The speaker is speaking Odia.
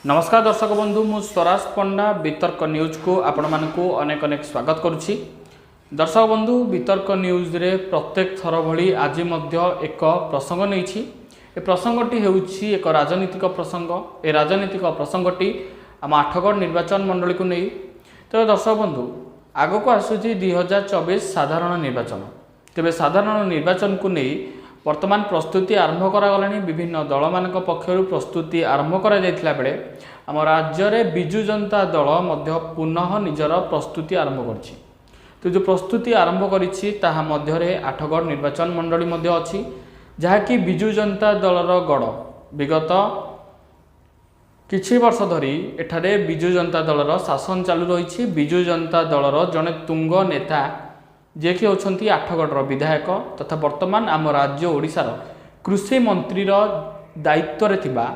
ନମସ୍କାର ଦର୍ଶକ ବନ୍ଧୁ, ମୁଁ ସ୍ୱରାଜ ପଣ୍ଡା। ବିତର୍କ ନ୍ୟୁଜ୍କୁ ଆପଣମାନଙ୍କୁ ଅନେକ ଅନେକ ସ୍ୱାଗତ କରୁଛି। ଦର୍ଶକ ବନ୍ଧୁ, ବିତର୍କ ନ୍ୟୁଜ୍ରେ ପ୍ରତ୍ୟେକ ଥର ଭଳି ଆଜି ମଧ୍ୟ ଏକ ପ୍ରସଙ୍ଗ ନେଇଛି। ଏ ପ୍ରସଙ୍ଗଟି ହେଉଛି ଏକ ରାଜନୈତିକ ପ୍ରସଙ୍ଗ। ଏ ରାଜନୈତିକ ପ୍ରସଙ୍ଗଟି ଆମ ଆଠଗଡ଼ ନିର୍ବାଚନ ମଣ୍ଡଳୀକୁ ନେଇ। ତେବେ ଦର୍ଶକ ବନ୍ଧୁ, ଆଗକୁ ଆସୁଛି 2024 ସାଧାରଣ ନିର୍ବାଚନ। ତେବେ ସାଧାରଣ ନିର୍ବାଚନକୁ ନେଇ ବର୍ତ୍ତମାନ ପ୍ରସ୍ତୁତି ଆରମ୍ଭ କରାଗଲାଣି। ବିଭିନ୍ନ ଦଳମାନଙ୍କ ପକ୍ଷରୁ ପ୍ରସ୍ତୁତି ଆରମ୍ଭ କରାଯାଇଥିଲା ବେଳେ ଆମ ରାଜ୍ୟରେ ବିଜୁ ଜନତା ଦଳ ମଧ୍ୟ ପୁନଃ ନିଜର ପ୍ରସ୍ତୁତି ଆରମ୍ଭ କରିଛି। ତ ଯେଉଁ ପ୍ରସ୍ତୁତି ଆରମ୍ଭ କରିଛି, ତାହା ମଧ୍ୟରେ ଆଠଗଡ଼ ନିର୍ବାଚନ ମଣ୍ଡଳୀ ମଧ୍ୟ ଅଛି, ଯାହାକି ବିଜୁ ଜନତା ଦଳର ଗଡ଼। ବିଗତ କିଛି ବର୍ଷ ଧରି ଏଠାରେ ବିଜୁ ଜନତା ଦଳର ଶାସନ ଚାଲୁ ରହିଛି। ବିଜୁ ଜନତା ଦଳର ଜଣେ ତୁଙ୍ଗ ନେତା, ଯିଏକି ହେଉଛନ୍ତି ଆଠଗଡ଼ର ବିଧାୟକ ତଥା ବର୍ତ୍ତମାନ ଆମ ରାଜ୍ୟ ଓଡ଼ିଶାର କୃଷି ମନ୍ତ୍ରୀର ଦାୟିତ୍ୱରେ ଥିବା